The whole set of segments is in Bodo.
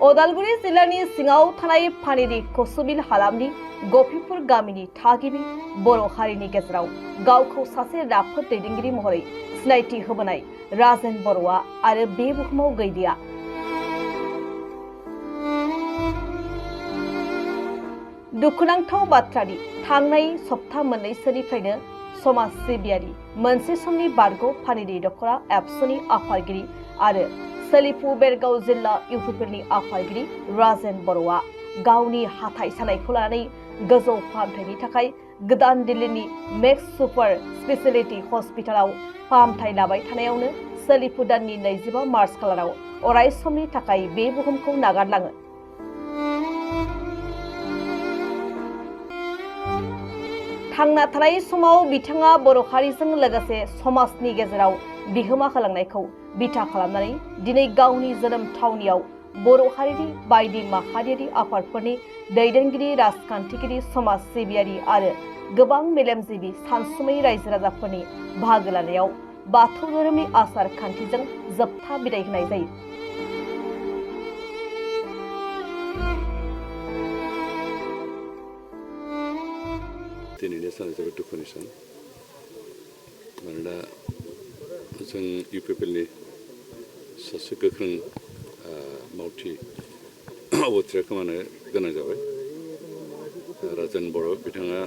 उदालगुरि जिल्लानि सिङाव थानाय फानेरि कसुबिल हालामनि गफिपुर गामिनि थागिबि बर' हारिनि गेजेराव गावखौ सासे राफोद दैदेनगिरि महरै सिनायथि होबोनाय राजेन बर'आ आरो बे बुहुमाव गैलिया। दुखुनांथाव बाथ्रानि थांनाय सप्ता मोननैसोनिफ्रायनो समाज सिबियारि मोनसे समनि बारग' फानेरि दख'रा एबसुनि आफादगिरि आरो सोलिफु बेरगाव जिल्ला इउपिपिएलनि आफादगिरि राजेन बर'आ गावनि हाथाइ सानायखौ लानानै गोजौ फाहामथायनि थाखाय गोदान दिल्लीनि मेक्स सुपार स्पेशलिटी हस्पिटालाव फाहामथाय लाबाय थानायावनो सोलिफु दाननि 25 मार्च खालाराव अराय समनि थाखाय बे बुहुमखौ नागारलाङो। थांना थानाय समाव बिथाङा बर' हारिजों लोगोसे समाजनि गेजेराव बिहोमा होलांनायखौ बिथा खालामनानै दिनै गावनि जोनोम थावनियाव बर' हारिनि बायदि माहारियारि आफादफोरनि दैदेनगिरि, राजखान्थिगिरि, समाज सिबियारि आरो गोबां मेलेमजिबि सानसुमै रायजो राजाफोरनि बाहागो लानायाव बाथौ धोरोमनि आसार खान्थिजों जोबथा बिदाय होनाय जायो। दिनैनि साना जोबोद दुखुनि सान। मानोना जों इउपिपिएलनि सासे गोख्रों मावथि अबथिरा खोमानो गोनां जाबाय। राजेन बर' बिथाङा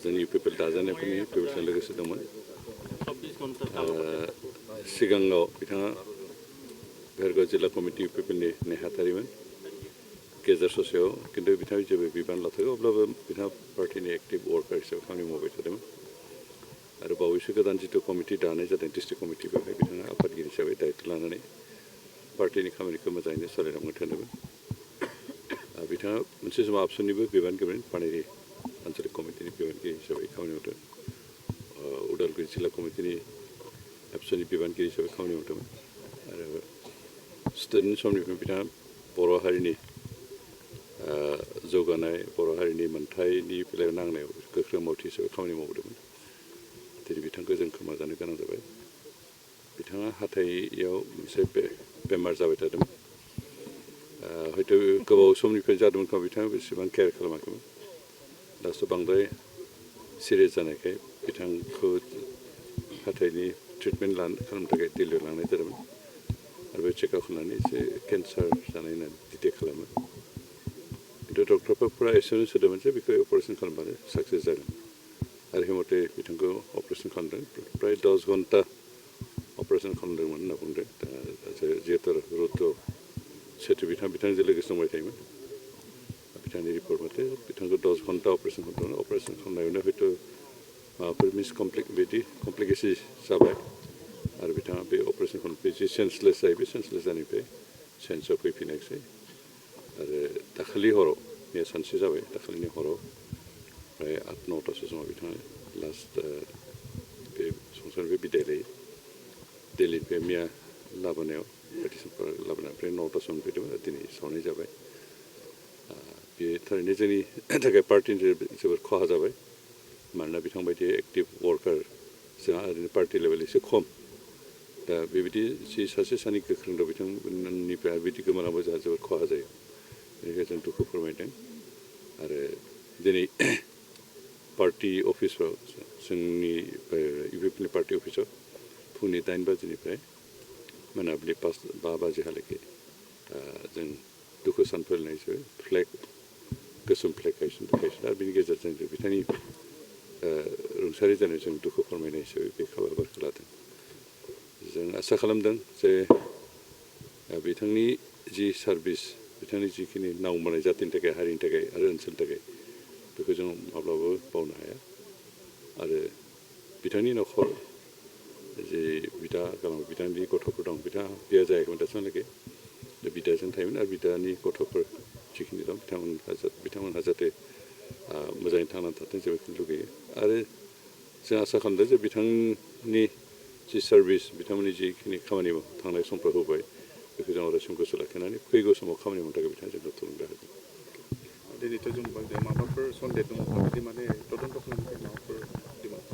जों इउपिपिएल दाजानायफोरनि इउपिपिएलजों लोगोसे दंमोन। सिगाङाव बिथाङा बेरगाव जिल्ला कमिटि इउपिपिएलनि नेहाथारिमोन। गेजेर ससेयाव खिन्थु बिथाङा जेबो बिबान लाथारो, अब्लाबो बिथाङा पार्टिनि एक्टिभ वार्कार हिसाबै खामानि मावबाय थादोंमोन। आरो बावैसो गोदान जिथु कमिटि दानाय जादों डिस्ट्रिक्ट कमिटि, बेवहाय बिथाङा आफादगिरि हिसाबै दायित्व लानानै पार्टिनि खामानिखौ मोजाङैनो सालायलांबाय थादोंमोन। बिथाङा मोनसे समाव आबसुनिबो बिबानगिरिमोन, पानेरि आन्चलिक कमिटिनि बिबानगिरि हिसाबै खामानि मावदों। उदालगुरि जिल्ला कमिटिनि आबसुनि बिबानगिरि हिसाबै खामानि मावदोंमोन। आरो स्टुडेन्ट समनिफ्राय बिथाङा बर' हारिनि जौगानाय, बर' हारिनि मोन्थाइनि बेलायाव नांनायाव गोख्रों मावथि हिसाबै खामानि मावदोंमोन। दिनै बिथांखौ जों खोमाजानो गोनां जाबाय। बिथाङा हाथाइयाव मोनसे बेमार जाबाय थादोंमोन। हयथ' गोबाव समनिफ्राय जादोंमोन खोमा, बिथाङा बेसेबां केयार खालामाखैमोन। दासो बांद्राय सिरियास जानायखाय बिथांखौ हाथाइनि ट्रिटमेन्ट खालामनो थाखाय दिल्लीयाव लांनाय जादोंमोन। आरो बे चेकआप खालामनानै एसे केन्सार जानाय होननानै डिटेक्ट खालामो। खिन्थु डक्टरफोरा एसुरेन्स होदोंमोन जे बेखौ अपारेसन खालामबानो साक्सेस जागोन। आरो हेमथे बिथांखौ अपारेसन खालामदों। प्राय 10 घन्टा अपारेसन खालामदोंमोन होनना बुंदों। दा जिहेतु रुद्र सेथु बिथांजों लोगोसे दंबाय थायोमोन। बिथांनि रिपर्ट मथे बिथांखौ 10 घन्टा अपारेसन खालामदोंमोन। अपारेसन खालामनायावनो हयथ' माबाफोर बिदि कमप्लिकेसन जाबाय। आरो बिथाङा बे अपारेसन खालामनाय जि सेन्सलेस जायो, बे सेन्सलेस जानायनिफ्राय सेन्सआव फैफिनायसै। आरो दाखालि हराव, मैया सानसे जाबाय, दाखालिनि हराव प्राय 8-9टासो समाव बिथाङा लास्ट बे संसारनिफ्राय बिदाय लायो। दिल्लीनिफ्राय मैया लाबोनायाव पेटिसनफोर लाबोनाय ओमफ्राय 9टा समाव फैदोंमोन आरो दिनै सावनाय जाबाय। बे थारैनो जोंनि थाखाय पार्टिनि जोबोद खहा जाबाय। मानोना बिथांबायदि एक्टिभ वार्कार जोंहा ओरैनो पार्टि लेभेल एसे खम। दा बेबायदि जि सासे सानै गोख्रों दं, बिथांमोननिफ्राय बिदि गोमानांगौ जोंहा जोबोद खहा जायो। बेनिखायनो जों दुखु फोरमायदों। आरो दिनै पार्टि अफिसफ्राव, जोंनि इउपिपिएलनि पार्टि अफिसाव फुंनि 9 बाजिनिफ्राय मोनाबिलि 5 बाजिहालागै जों दुखु सान फालिनाय हिसाबै गोसोम फ्लेग गायसनदों। आरो बिनि गेजेरजों जों बिथांनि रुंसारि जानाय जों दुखु फोरमायनाय हिसाबै बे हाबाफारिखौ लादों। जों आसा खालामदों जे बिथांनि जि सार्भिस, बिथांनि जिखिनि नावमानाय जातिनि थाखाय, हारिनि थाखाय आरो ओनसोलनि थाखाय, बेखौ जों माब्लाबाबो बावनो हाया। आरो बिथांनि न'खर, जे बिथांनि गथ'फोर दं, बिया जायाखैमोन दासिमहालागै। बिदाजों थायोमोन आरो बिदानि गथ'फोर जिखिनि दं, बिथांमोनहा जाहाथे मोजाङै थांनानै थाथों जों बेखौ लुगैयो। आरो जों आसा खालामदों जे बिथांनि जि सार्भिस, बिथांमोननि जिखिनि खामानि थांनाय समफ्राव होबाय, बेखौ जों अरायसम गोसो लाखिनानै फैगौ समाव खामानि मावनो थाखाय बिथाङा जोंनो थुलुंगा होगोन। दिनैथ' जों माबाफोर सन्देह दङ बिदि माने तदन्त खालामनो थाखाय माबाफोर डिमान्ड?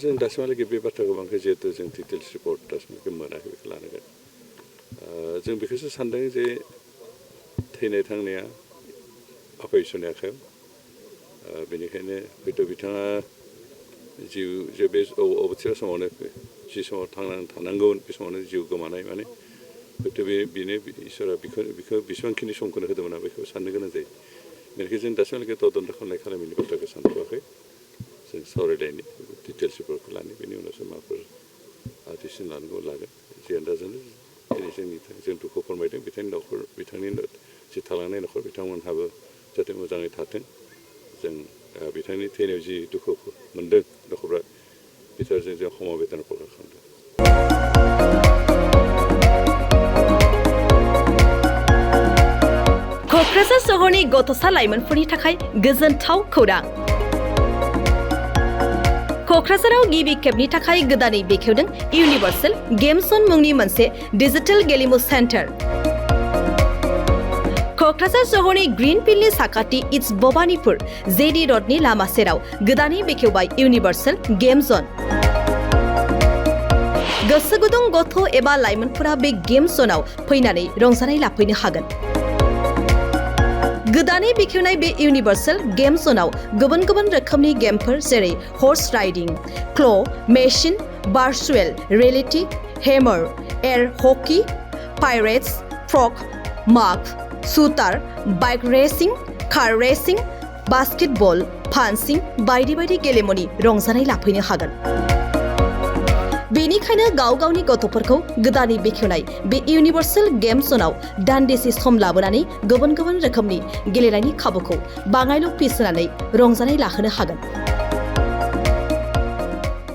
जों दासिमहालागै बे बाथ्राखौ बांद्राय, जिहेतु जों डिटेल्स रिपर्ट दासिमहालागै मोनाखै, बेखौ लानांगोन। जों बेखौसो सानदों जे थैनाय थांनाया आफा इसोरनि आखायाव बेनिखायनो हयथ' बिथाङा जिउ जे बे अबथिरा समावनो जि समाव थांनानै थानांगौमोन बे समावनो जिउ गोमानाय माने हयथ' बेनो इसोरा बिखौ बेसेबांखिनि समखौनो होदोंमोन बेखौ साननो गोनां जायो बेनिखायनो जों दासिमहालागै तदन्त खालामनायनि बाथ्राखौ सानथ'वाखै जों सावरायलायनि डिटेल्सफोरखौ लानो बेनि उनावसो माबाफोर डिसिसन लानांगौ लागोन जियानो दाजानो दिनै जों दुखु फोरमायदों बिथांनि जि थालांनाय न'खर बिथांमोनहाबो जाहाथे मोजाङै थाथों जों बिथांनि थैनायाव जि दुखु मोनदों न'खरफ्रा बिथांजों जों समबेदना प्रकास खालामदों क'क्राझार सहरनि गथ'सा लाइमोनफोरनि थाखाय गोजोनथाव खौरां क'क्राझाराव गिबि खेबनि थाखाय गोदानै बेखेवदों इउनिभार्सेल गेम जन मुंनि मोनसे डिजिटेल गेलेमु सेन्टार क'क्राझार सहरनि ग्रीन फिल्डनि साखाथि इट्स भबानिपुर जेडी रडनि लामा सेराव गोदानै बेखेवबाय इउनिभार्सेल गेम जन गोसो गुदुं गथ' एबा लाइमोनफोरा बे गेम जनाव फैनानै रंजानाय लाफैनो हागोन गोदानै बेखेवनाय बे इउनिभार्सेल गेम जनाव गुबुन गुबुन रोखोमनि गेमफोर जेरै horse riding claw' machine virtual reality hammer air hockey pirates frog माग shooter bike racing car racing basketball punching बायदि बायदि गेलेमुनि रंजानाय लाफैनो हागोन बेनिखायनो गाव गावनि गथ'फोरखौ गोदानै बेखेवनाय बे इउनिभार्सेल गेम जनाव दान्दिसे सम लाबोनानै गुबुन गुबुन रोखोमनि गेलेनायनि खाबुखौ बाङायल' फिस होनानै रंजानाय लाहोनो हागोन